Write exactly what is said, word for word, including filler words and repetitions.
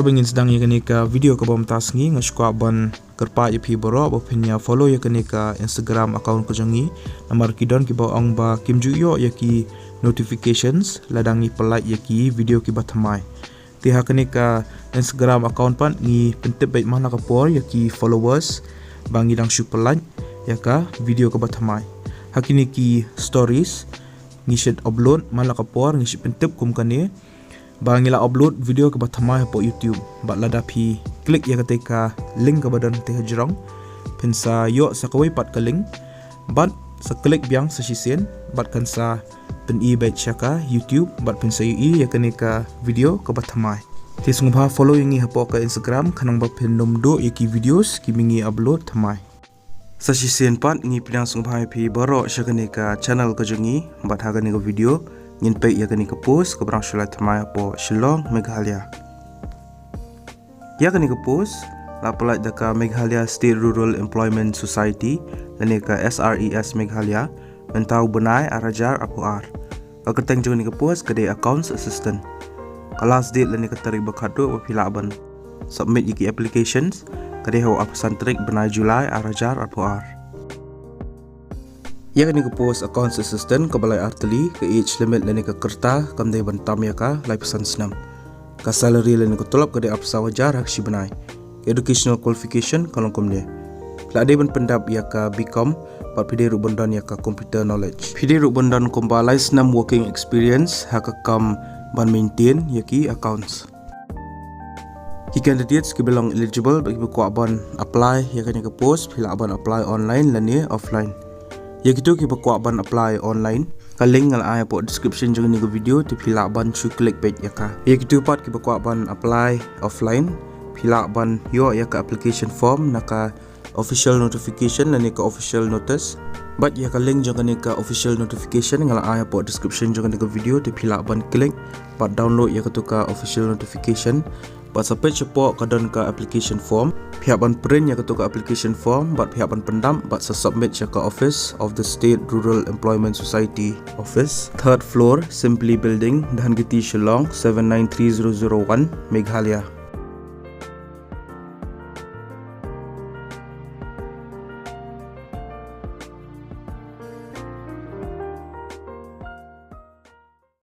Haba ngin sdang ïa kane ka video kaba mynta sngi, nga sngewkwah ban kyrpad ïa phi baroh ba phin ïa follow ïa kane ka Instagram account ka jong ngi. Namar ki don kiba ong ba kim ju ïoh ïa ki notifications lada ngi pynlait ïa ki video kiba thymmai. Te ha kane ka Instagram account pat ngi pyntip beit man la ka por ïa ki followers ba ngi dang shu pynlait ïa ka video kaba thymmai. Ha kine ki stories ngi shu upload man la ka por, ngi shu pyntip kum kane ba ngi la upload video kaba thymmai hapoh YouTube. Bad lada phi click ïa kata ka link kaba don te hajrong, phin sa ïoh sa kawei pat ka link, bad sa click biang sa shisien, bad kan sa pyni beit sha ka YouTube, bad phin sa ïohi ïa kane ka video kaba thymmai. Te sngewbha follow ïa ngi hapoh ka Instagram khnang ba phin nym duh ïa ki videos kiba ngi upload thymmai. Sa shisien pat ngi pdiang sngewbha ïa phi baroh sha kane ka channel ka jong ngi, bad ha kane ka video ngin peit ïa kane ka post kaba dang shu lait thymmai hapoh Shillong, Meghalaya. Ïa kane ka post la pynlait da ka Meghalaya State Rural Employment Society lane ka S R E S Meghalaya mynta u bnai ar hajar arphew ar. Ka kyrteng jong kane ka post ka dei Accounts Assistant. Ka last date lane ka tarik ba khatduh ba phi lah ban submit ïa ki applications ka dei ha u arphew san tarik bnai July ar hajar arphew ar. Ïa kane ka post Accounts Assistant kaba lai ar tylli, ka age limit lane ka rta kam dei ban tam ïa ka laiphew san snem. Ka salary lane ka tulop ka dei arphew saw hajar ha ka shi bnai. Ka educational qualification ka long kumne: phi la dei ban pyndap ïa ka B Com bad phi dei ruh ban don ïa ka computer knowledge. Phi dei ruh ban don kumba lai snem working experience ha ka kam ban maintain ïa ki accounts. Ki candidates kiba long eligible bad kiba kwah ban apply ïa kane ka post, phi lah ban apply online lane offline. Ïa kito kiba kwah ban apply online, ka link nga la ai hapoh description jong kane ka video, te phi lah ban shu click beit ïa ka. Ïa kito pat kiba kwah ban apply offline, phi lah ban ïoh ïa ka application form na ka official notification lane ka official notice. Bad ïa ka link jong kane ka official notification nga la ai hapoh description jong kane ka video, te phi lah ban click bad download ïa kato ka official notification. Bad sa peit shapoh ka don ka application form. Phi hap ban print ïa kato ka application form bad phi hap ban pyndap bad sa submit sha ka Office of the State Rural Employment Society Office, third floor, Simply Building, Dhankheti, Shillong, seven nine three zero zero one, Meghalaya.